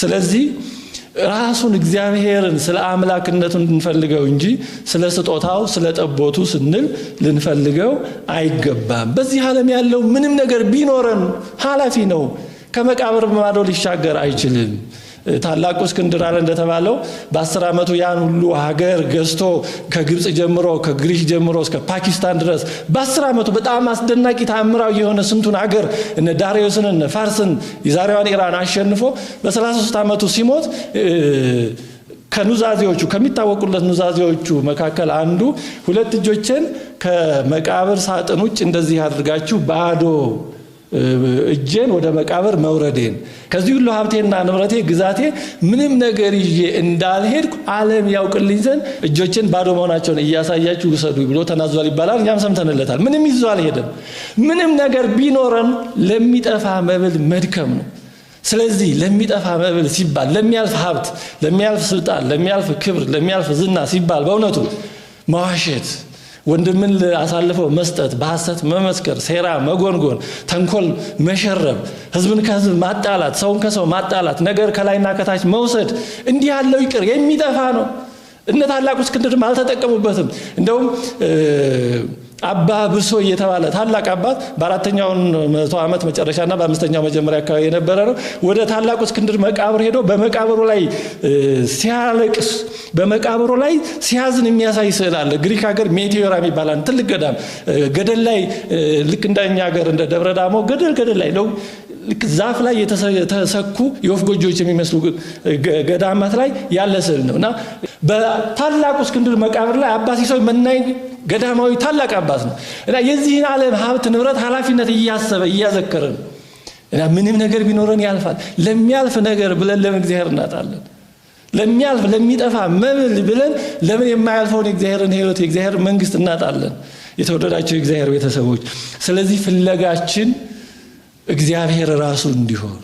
ስለዚህ ራሱን እግዚአብሔርን ስለ አምላክነቱ እንድንፈልገው እንጂ ስለ ስጦታው ስለ ጠቦቱ ስንል ልንፈልገው አይገባም። በዚህ ዓለም ያለው ምንም ነገር ቢኖረን ኃላፊ ነው። ከመቃብር ማዶ ሊሻገር አይችልም። ታላቁ እስክንድር አለ እንደተባለው በ10 ዓመቱ ያን ሁሉ ሀገር ገዝቶ ከግብፅ ጀምሮ ከግሪክ ጀምሮ እስከ ፓኪስታን ድረስ በ10 ዓመቱ በጣም አስደናቂ ተአምራዊ የሆነ ስንቱን ሀገር እነ ዳሪዮስን እነ ፋርስን የዛሬዋን ኢራን አሸንፎ በ33 ዓመቱ ሲሞት ከኑዛዜዎቹ ከሚታወቁለት ኑዛዜዎቹ መካከል አንዱ ሁለት እጆችን ከመቃብር ሳጥን ውጭ እንደዚህ አድርጋችሁ ባዶ እጄን ወደ መቃብር መውረዴን ከዚህ ሁሉ ሀብቴና ንብረቴ ግዛቴ ምንም ነገር ይዤ እንዳልሄድኩ ዓለም ያውቅልኝ ዘንድ እጆቼን ባዶ መሆናቸውን እያሳያችሁ ውሰዱ ብሎ ተናዟል ይባላል። እኛም ሰምተንለታል። ምንም ይዞ አልሄደም። ምንም ነገር ቢኖረን ለሚጠፋ መብል መድከም ነው። ስለዚህ ለሚጠፋ መብል ሲባል ለሚያልፍ ሀብት፣ ለሚያልፍ ስልጣን፣ ለሚያልፍ ክብር፣ ለሚያልፍ ዝና ሲባል በእውነቱ መዋሸት፣ ወንድምን አሳልፎ መስጠት፣ በሐሰት መመስከር፣ ሴራ መጎንጎን፣ ተንኮል መሸረብ፣ ሕዝብን ከሕዝብ ማጣላት፣ ሰውን ከሰው ማጣላት፣ ነገር ከላይና ከታች መውሰድ እንዲህ ያለው ይቅር፣ የሚጠፋ ነው። እነ ታላቁ እስክንድርም አልተጠቀሙበትም። እንደውም አባ ብሶ እየተባለ ታላቅ አባት በ4ኛው መቶ ዓመት መጨረሻና በ5ኛው መጀመሪያ አካባቢ የነበረ ነው። ወደ ታላቁ እስክንድር መቃብር ሄዶ በመቃብሩ ላይ ሲያለቅስ በመቃብሩ ላይ ሲያዝን የሚያሳይ ስዕል አለ። ግሪክ ሀገር ሜቴዮራ የሚባል ትልቅ ገዳም ገደል ላይ ልክ እንደኛ ሀገር እንደ ደብረ ዳሞ ገደል ገደል ላይ ነው ልክ ዛፍ ላይ የተሰኩ የወፍ ጎጆዎች የሚመስሉ ገዳማት ላይ ያለ ስዕል ነው እና በታላቁ እስክንድር መቃብር ላይ አባ ሲሶይ መናኝ ገዳማዊ ታላቅ አባት ነው እና የዚህን ዓለም ሀብት ንብረት ኃላፊነት እያሰበ እያዘከረ ነው። እና ምንም ነገር ቢኖረን ያልፋል። ለሚያልፍ ነገር ብለን ለምን እግዚአብሔር እናጣለን? ለሚያልፍ ለሚጠፋ መብል ብለን ለምን የማያልፈውን የእግዚአብሔርን ሕይወት የእግዚአብሔር መንግስት እናጣለን? የተወደዳቸው የእግዚአብሔር ቤተሰቦች፣ ስለዚህ ፍለጋችን እግዚአብሔር ራሱ እንዲሆን